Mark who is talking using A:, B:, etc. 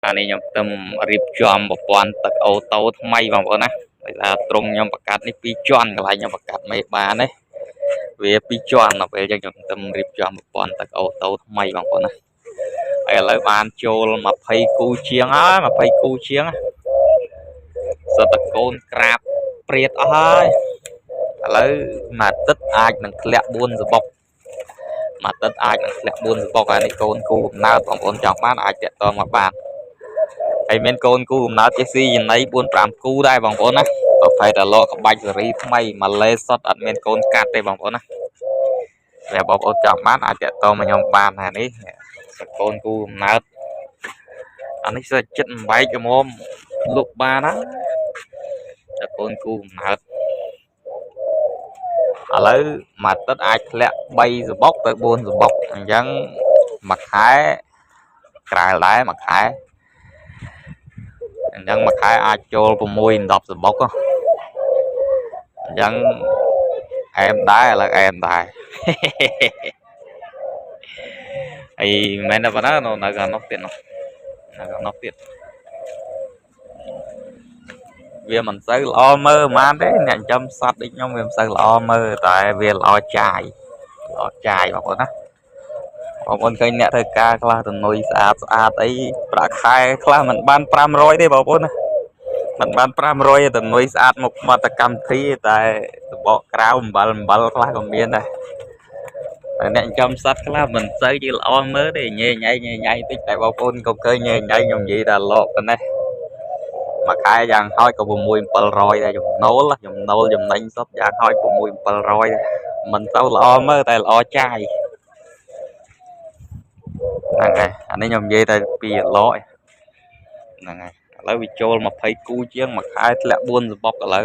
A: អានេះខ្ញុំទៅរៀបចំប្រព័ន្ធទឹក auto ថ្មីបងប្អូនណាដោយសារត្រង់ខ្ញុំបង្កាត់នេះពីរជាន់កន្លែងខ្ញុំបង្កាត់មេបាននេះវាពីរជាន់ដល់ពេលអញ្ចឹងខ្ញុំទៅរៀបចំប្រព័ន្ធទឹក auto ថ្មីបងប្អូនណាហើយឥឡូវបានចូល20គូជាងហើយ20គូជាងសុទ្ធតែកូនក្រាបព្រាតអស់ហើយឥឡូវមួយអាទិត្យអាចនឹងធ្លាក់4សបុកមួយអាទិត្យអាចនឹងធ្លាក់4សបុកហើយនេះកូនគូកំណើតបងប្អូនចង់បានអាចតាក់ទងមកបានហើយមានកូនគូកំណើតចេះស៊ីចំណី4 5គូដែរបងប្អូនណាប្រភេទតែលកក្បាច់សេរីថ្មីម៉ាឡេសុតអត់មានកូនកាត់ទេបងប្អូនណាតែបងប្អូនចង់បានអាចតាក់ទងមកខ្ញុំបានណានេះកូនគូកំណើតអានេះសិតចិត្តបំបែកល្មមលុបបានណាតែកូនគូកំណើតឥឡូវមួយអាទិត្យអាចធ្លាក់3សបុកទៅ4សបុកអញ្ចឹងមួយខែក្រែលដែរមួយខែអញ្ចឹងមួយខែអាចចូល6 10សបុកអញ្ចឹងអែមដែរឥឡូវអែមដែរ ហើយមិនមែនតែប៉ុណ្ណានៅខាងនោះទៀតនោះនៅខាងនោះទៀតវាមិនសូវល្អមើលហ្មងទេអ្នកចិញ្ចឹមសត្វដូចខ្ញុំវាមិនសូវល្អមើលតែវាល្អចាយល្អចាយបងប្អូនណាបងប្អូនឃើញអ្នកធ្វើការខ្លះទៅនុយស្អាតស្អាតអីប្រាក់ខែខ្លះមិនបាន500ទេបងប្អូនណាមិនបាន500ទេទៅនុយស្អាតមកមកតកម្មវិធីតែសបកក្រៅអំបិលអំបិលខ្លះក៏មានដែរតែអ្នកចិញ្ចឹមសត្វខ្លះមិនសូវជាល្អមើលទេញ៉ៃញ៉ៃញ៉ៃញ៉ៃតិចតែបងប្អូនកុំឃើញញ៉ៃញ៉ៃខ្ញុំនិយាយថាលោកប៉ុណ្ណេះមួយខែយ៉ាងហោចក៏6 700ដែរចំណូលចំណូលចំណេញសុទ្ធយ៉ាងហោច6 700ដែរមិនសូវល្អមើលតែល្អចាយហ្នឹងហើយអានេះខ្ញុំនិយាយតែពីល្អហ្នឹងហើយឥឡូវវាចូល20គូជាងមួយខែធ្លាក់4សបុកឥឡូវ